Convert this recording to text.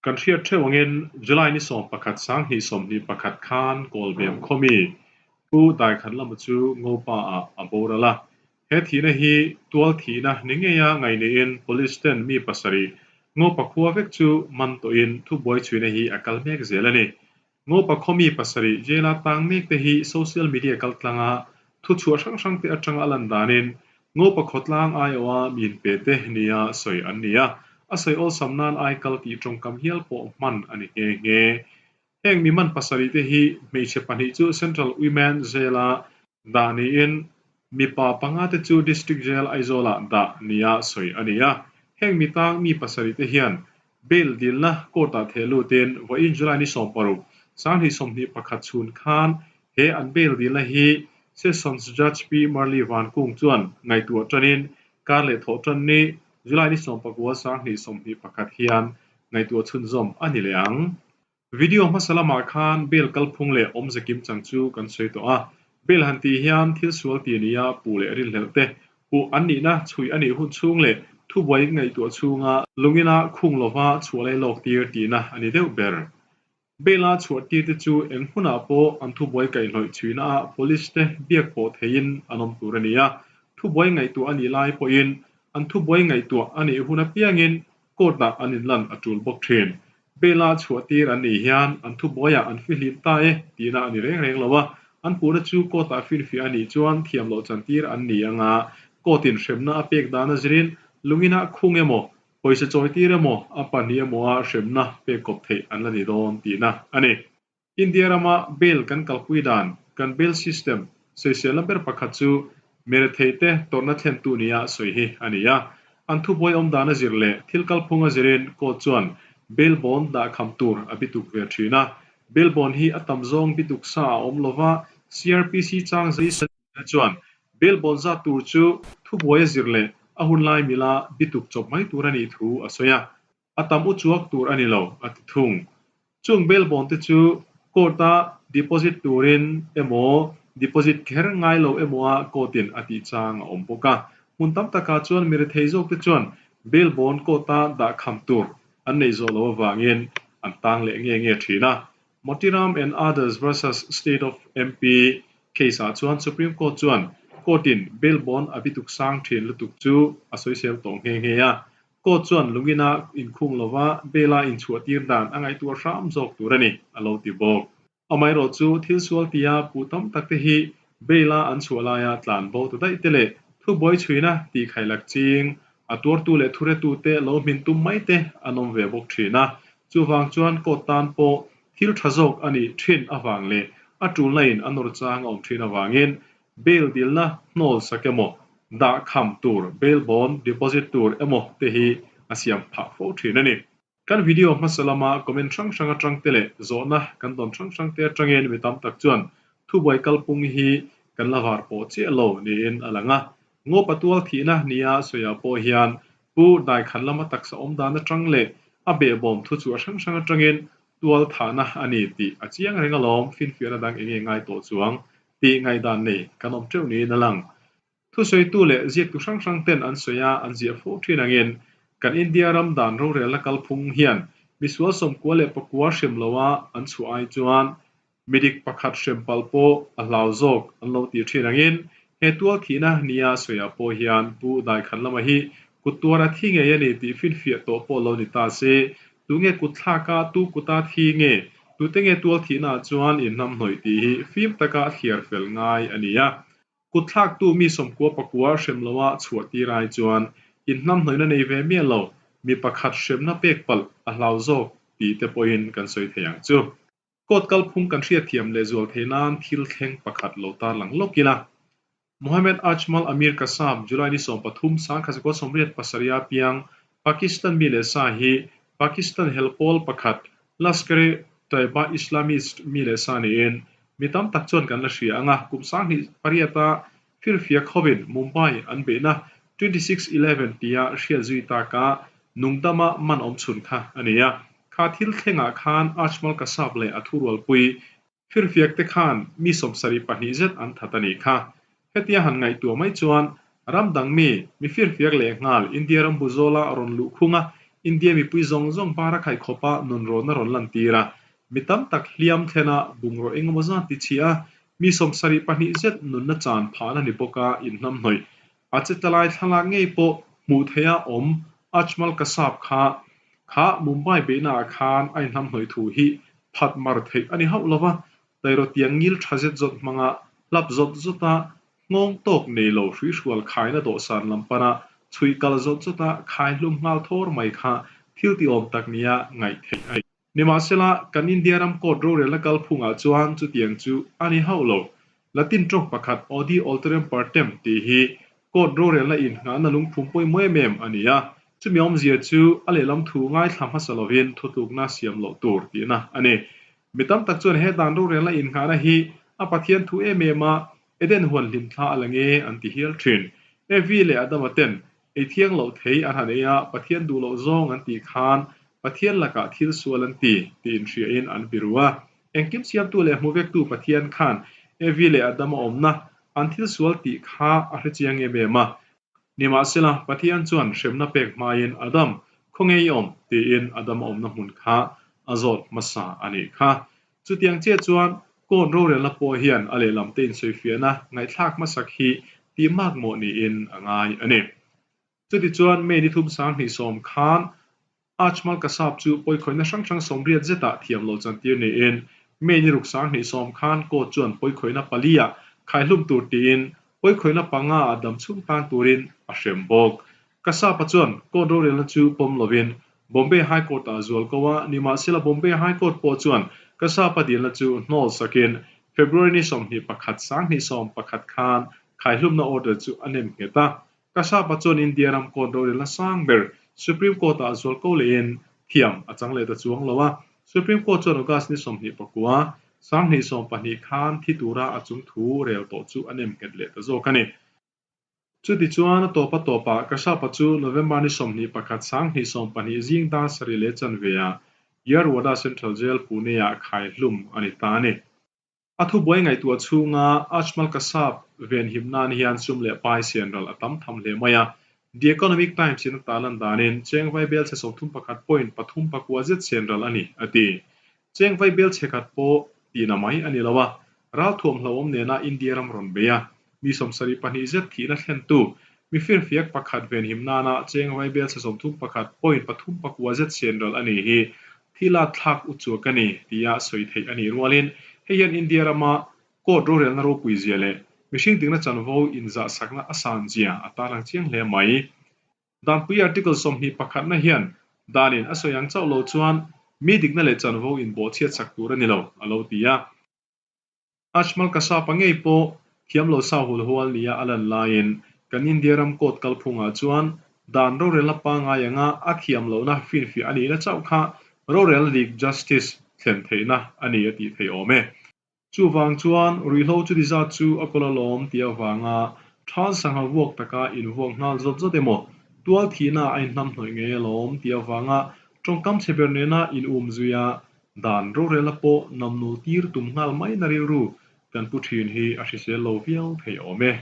Kan hriat theuh angin July ni 11 2021 khan Kawlbem khawmi Pu Daikhanlama chu Ngopa ah a boral a. He thihna hi tual thihna ni ngeia ngaih niin Police ten mi pasarih Ngopa khua vek chu man tawhin thubuai chhuina hi a kal mek zel a ni. Ngopa khawmi pasarih jail-a tang mek te hi social media kaltlanga thuchhuah hrang hrang te atanga a lan danin Ngopa khawtlang aiawha mi inpe te nia sawi an ni a, a sawi awlsam nan aikal tih tawngkam hial pawh hman a ni nghe nghe. Heng mi man pasarih te hi hmeichhe pahnih chu Central Women Jail-a dah niin mipa panga te chu District Jail Aizawl-ah dah nia sawi a ni a. Heng mi tang mi pasarih te hian Bail dilna court-ah theh lutin vawiin July ni 16, 2021 chhun khan he an bail dilna hi Sessions Judge Pi Marli Vankung chuan ngaihtuah tanin kar leh thawh tan ni July ni 19, 2021 hian ngaihtuah chhunzawm a ni leh ang. Video hmasa lamah khan bail kalphung leh awmze kim chang chu kan sawi tawh a. Bail han tih hian thil sual ti nia puh leh rinhlelh te, puh an nihna chhui a nih hun chhung leh thubuai ngaihtuah chhunga lungina khung lova chhuah lei lawk tir tihna a ni deuh ber. Bail-a chhuah tir te chu eng hmunah pawh an thubuai kaihhnawih chhuinaah police te biak pawh theiin an awm tur a ni a. Thubuai ngaihtuah a nih lai pawhin an thubuai ngaihtuah a nih hun apiangin Court-ah an inlan a tul bawk thin. Bail-a chhuah tir an nih hian an thubuaiah an fihlim ta e tihna a ni reng reng lo a, an puhna chu court-ah finfiah a nih chuan thiam loh chan tir an ni anga court-in hremna a pek dan a zirin lungina khung emaw, pawisa chawi tir emaw, a pahnih emaw a hremna pek kawp theih an la ni dawn tihna a ni. India rama bail kan kalpui dan, kan bail system, sawiselna ber pakhat chu Meretheite tawrhna thlentu nia sawi hi a ni a. An thubuai awm dan a zir leh thil kalphung a zirin court chuan bail bond dah kham tur a bituk ve thin a. Bail bond hi a tam zawng bituk sa a awm lova, CRPC chang zai chuan bail bond zat tur chu thubuai a zir leh a hunlai mila bituk chawp mai tur a nih thu a sawi a. A tam u chuak tur a ni lo, a ti thung. Chung bail bond te chu court-a deposit turin emaw, deposit kher ngai lo emaw-a court-in a tih chang a awm bawk a. Hmun tam takah chuan mi rethei zawk te chuan bail bond court-a dah kham tur an neih zawh loh avangin an tang leh nge nge thin a. Motiram and Others versus State of MP case-ah chuan Supreme Court chuan court-in bail bond a bituk sang thin lutuk chu a sawisel tawh nghe nghe a. Court chuan lungina inkhung lova bail-a inchhuahtir dan a ngaihtuah hram zawk tur a ni, a lo ti bawk. Amaherawh chu thil sual tia puh tam tak te hi bail-a an chhuah laia tlan bo ta daih te leh thubuai chhuina tih khailak ching, a tuartu leh thuretu te lo hmin tum mai te an awm ve bawk thin a. Chuvang chuan court tan pawh thil tha zawk a nih thin avang leh a tulna in a nawr chang a awm thin avangin Bail dilna hnawl sak emaw, dah kham tur, bail bond deposit tur emaw te hi a siam phah fo thin a ni. Kan video hmasa lama comment hrang hrang atang te leh zawhna kan dawn hrang hrang te atangin mi tam tak chuan thubuai kalpung hi kan la var pawh chiah lo niin a lang a. Ngopa tual thihna nia sawiah pawh hian Pu Daikhan lama taksa awm dan atang leh a behbawm thuchhuah hrang hrang atangin tual thahna a ni tih a chiang reng alawm, finfiahna dang enge ngai tawh chuang tih ngaihdan nei kan awm teuh niin a lang. Thusawitu leh ziaktu hrang hrang ten an sawi a, an ziah fo thin angin kan India ram dan rorelna kalphung hian misual 94 hrem loa an chhuah ai chuan midik pakhat hrem palh pawh a hlau zawk an lo tih thin angin he tual thihna nia sawiah pawh hian Pu Daikhan lama hi kut tuar a thi ngei a ni tih finfiah tawh pawh lo ni ta se Tunge kut thlaka tu kuta thi nge? Tute nge tual thihnaah chuan inhnam hnawih tih hi fim taka thliar fel ngai a ni a. Kut thlaktu mi 99 hrem loa chhuah tir ai chuan inhnam hnawihna nei ve miah lo mi pakhat hremna pek palh a hlau zawk tih te pawhin kan sawi thei ang chu. Court kalphung kan hriatthiam leh zual thei nan thil thleng pakhat lo tarlang lawk ila. Mohammed Ajmal Amir Kasab, July ni 13, 1987 piang Pakistan mi leh sa hi Pakistan hel pawl pakhat Lashkar-e-Taiba Islamist mi leh sa niin mi tam tak chuan kan la hria ang a, kum 2008-a firfiak hovin Mumbai an beihna 26/11 tia hriat zui taka nungdama man awm chhun kha a ni a. Kha thil thlengah khan Ajmal Kasab leh a thurualpui Firfiak te khan mi 72 zet an that a nih kha. Hetia han ngaihtuah mai chuan ram dang mi, mi firfiak leh nghal India ram bu zawla rawn luh khung a, India mipui zawng zawng bara khaih khawpa nunrawnna rawn lantir a, mi tam tak hliam thlena bungraw engemaw zat ti chhia a, mi 72 zet nunna chan phahna ni bawka inhnamhnawih a che tlalai thlalak ngei pawh hmuh theiha awm Ajmal Kasab kha kha Mumbai beihnaah khan a inhnamhnawih thu hi phat mar theih a ni hauh lova, Tairawt tiang ngil tha zet zawt hmanga hlap zawt zawta nghawng tawk nei lo hruihrual khaina dawhsan lam pana chhuih kal zawt zawta khai hlum nghal thawr mai kha thil ti awm tak nia ngaih theih a ni. Nimahsela, kan India ram court rorelna kalphungah chuan chutiang chu a ni hauh lo. Latin tawng pakhat Audi alteram partem tih hi court rorelna innghahna lungphum pawimawh em em a ni a, chumi awmzia chu a lehlam thu ngaithla hmasa lovin thutlukna siam loh tur tihna a ni. Mi tam tak chuan he dan rorelna innghahna hi a Pathian thu em em a, Eden huan hlimthla a la nge an ti hial thin. Evi leh Adama ten ei thiang loh thei an han ei a, Pathian duh loh zawng an tih khan Pathian lakah thil sual an ti tih inhriain an biru a. Engkim siamtu leh hmu vektu Pathian khan Evi leh Adama awmna an thil sual tih kha a hre chiang em em a. Nimahsela, Pathian chuan hremna pek hmain Adam, khawnge i awm? tiin Adama awmna hmun kha a zawt hmasa a nih kha. Chutiang chiah chuan court rorelna pawh hian a lehlam te insawifiahna ngaihthlak hmasak hi tih makmawh niin a ngai a ni. Chutichuan May ni thum 2010 khan Ajmal Kasab chu pawikhawihna hrang hrang 80 zetah thiam lo chantir niin May ni ruk 2010 khan court chuan pawikhawihna pali-ah khaihlum tur tiin pawikhawihna panga ah dam chhung tan turin a hrem bawk. Kasab-a chuan court rorelna chu pawm lovin Bombay High Court-ah a zual ko a, nimahsela Bombay High Court pawh chuan Kasab-a dilna chu hnawl sakin February ni 21 2011 khan khaihlumna order chu a nem nghet a. Kasab-a chuan India ram court rorelna sang ber Supreme Court-ah a zual ko lehin thiam a chang leh ta chuang lo a. Supreme Court chuan August ni 29, 2012 khan thi tura a chung thu rel tawh chu a nem nghet leh ta zawk a ni. Chutichuan a tawp a tawpah Kasapa chu November ni 21 2012 zing dar sarih leh chanve ah Yerwada Central Jail Pune-ah khai hlum a ni ta a ni. A thubuai ngaihtuah chhunga Ajmal Kasab venhim nan hian sum leh pai sian ral a tam tham hle mai a. The Economic Times in a tarlan danin cheng vaibel chhe 31 point pathum pakua zet sian ral a ni, a ti. Cheng vaibel chhe khat pawh tihna mai a ni lo a, ralthuam hlauhawm nena India ram rawn bei a, mi 72 zet thihna thlentu, mi firfiak pakhat venhim nana cheng vaibel chhe 31 point pathum pakua zet sian ral a ni hi thil a thlak u chuak a ni tia sawi theih a nih rualin hei hian India rama court rorelna ropui zia leh mihring dikna chanvo inzahsakna a san zia a tarlang chiang hle mai. Danpui Article 21 na hian danin a sawi ang chauh lo chuan mi dikna leh chanvo inbawhchhiat sak tur a ni lo, a lo ti a. Ajmal Kasapa ngei pawh thiam lo sa hul hual nia a lan laiin kan India ram court kalphungah chuan dan rorelna pangngai anga a thiam lohna finfiah a nihna chauh kha rorelna dik, justice, thlen theihna a ni a tih theih awm e. Chuvang chuan ruihhlo chuti zat chu a kawl alawm tih avanga thal sangha vuak taka invuak nghal zawt zawt emaw, tual thihna a inhnamhnawih ngei alawm tih avanga tawngkam chhe ber nena in um zui a, dan rorelna pawh namnul tir tum nghal mai na rilru kan pu thin hi a hrisel lo viau thei awm e.